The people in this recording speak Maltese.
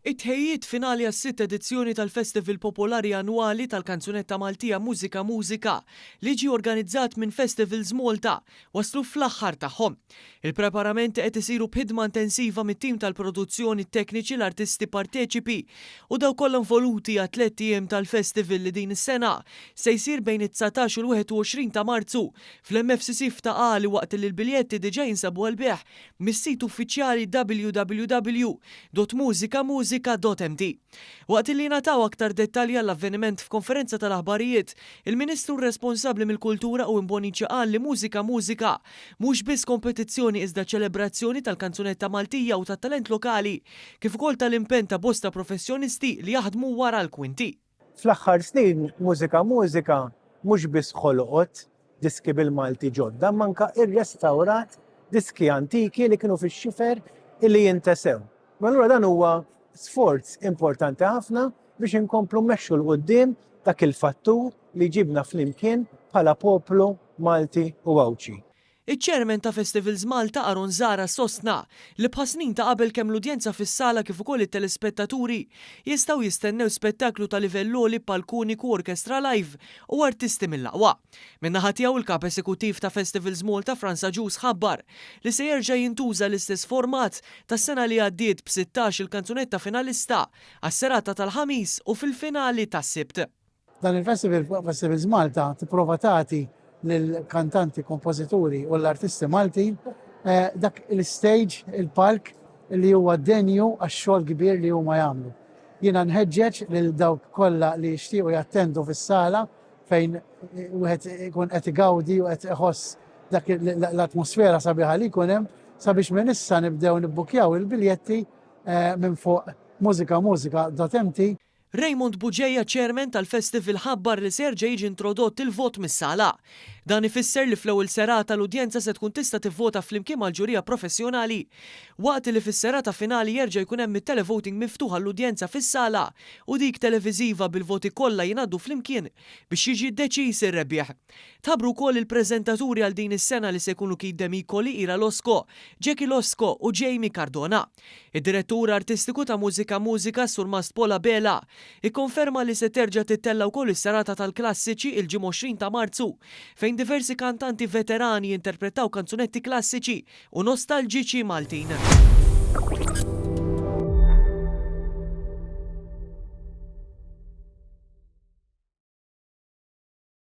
It-tħejjijiet finali għas-sitt edizzjoni tal-festival popolari annwali tal-kanzunetta Maltija Mużika Mużika li ġie organizzat minn Festivals Malta waslu fl-aħħar tagħhom. Il-preparamenti qed isiru b'ħidma intensiva mit-tim tal-produzzjoni, it-tekniċi, l-artisti parteċipi u dawk kollha involuti għat-tlett ijiem tal-festival li din is-sena se jsir bejn it-19 u l-21 ta' Marzu fl-MFCC f'Ta' Qali waqt li l-biljetti diġà jinsabu għall-bejgħ mis-sit uffiċjali www.musikamusica.mt. Waqt li jingħataw aktar dettalji għall-avveniment f'konferenza tal-aħbarijiet, il-Ministru responsabbli mill-Kultura Owen Bonnici qal li Mużika Mużika mhux biss kompetizzjoni iżda ċelebrazzjoni tal-kanzunetta Maltija u tat-talent lokali kif ukoll tal-impenn ta' bosta professjonisti li jaħdmu wara l-kwinti. Fl-aħħar snin Mużika Mużika mhux biss ħolqot diski bil-Malti ġodda imma anke irrestawrat diski antiki li kienu fix-xifer illi jintesew. Allura dan huwa sforz importanti ħafna biex inkomplu mmexxu 'l quddiem dak il-fattur li jġibna flimkien bħala poplu Malti u Għawdxi. Iċ-Chairman ta' Festivals Malta Aaron Zahra sostna li bħas-snin ta' qabel kemm l-udjenza fis-sala kif ukoll it-telespettaturi jistgħu jistennew spettaklu ta' livell għoli b'palk uniku, orkestra live u artisti mill-aqwa. Min-naħa tiegħu l-Kap Esekuttiv ta' Festivals Malta Frans Agius ħabbar li se jerġa' jintuża l-istess format tas-sena li għaddiet b' 16 il-kanzunetta finalista għas-serata tal-Ħamis u fil-finali tas-Sibt. Dan il-festival, Festivals Malta, tipprova tagħti lill-kantanti, kompożituri u l-artisti Maltin eh, dak l-stage, il-palk li huwa denju għax-xogħol kbir li huma jagħmlu. Jiena nħeġġeġ lil dawk kollha li jixtiequ jattendu fis-sala fejn wieħed ikun qed igawdi u qed iħoss dak l-atmosfera sabiħa li jkun hemm sabiex minn issa nibdew nibbukjaw il-biljetti eh, minn fuq musikamusica.mt. Raymond Bugeja, Chairman tal-Festival ħabbar li se jerġa' jiġi introdott il-vot mis-sala. Dan ifisser li fl-ewwel serata l-udjenza se tkun tista' tivvota flimkien mal-ġurija professjonali, waqt li fis-serata finali jerġa' jkun hemm it-televoting miftuħ għall-udjenza fis-sala u dik televiżiva bil-voti kollha jingħaddu flimkien biex jiġi deċiż ir-rebbieħ. Tħabbru wkoll il-preżentaturi għal din is-sena li se jkunu Keith Demicoli, Ira Losco, Jackie Losco u Jamie Cardona. Id-Direttur Artistiku ta' Mużika Mużika, s-Surmast Paul Abela, ikkonferma li se terġa' tittella' wkoll is-serata tal-klassiċi il-Ġimgħa 20 ta' Marzu, fejn diversi kantanti veterani jinterpretaw kanzunetti klassiċi u nostalġiċi Maltin.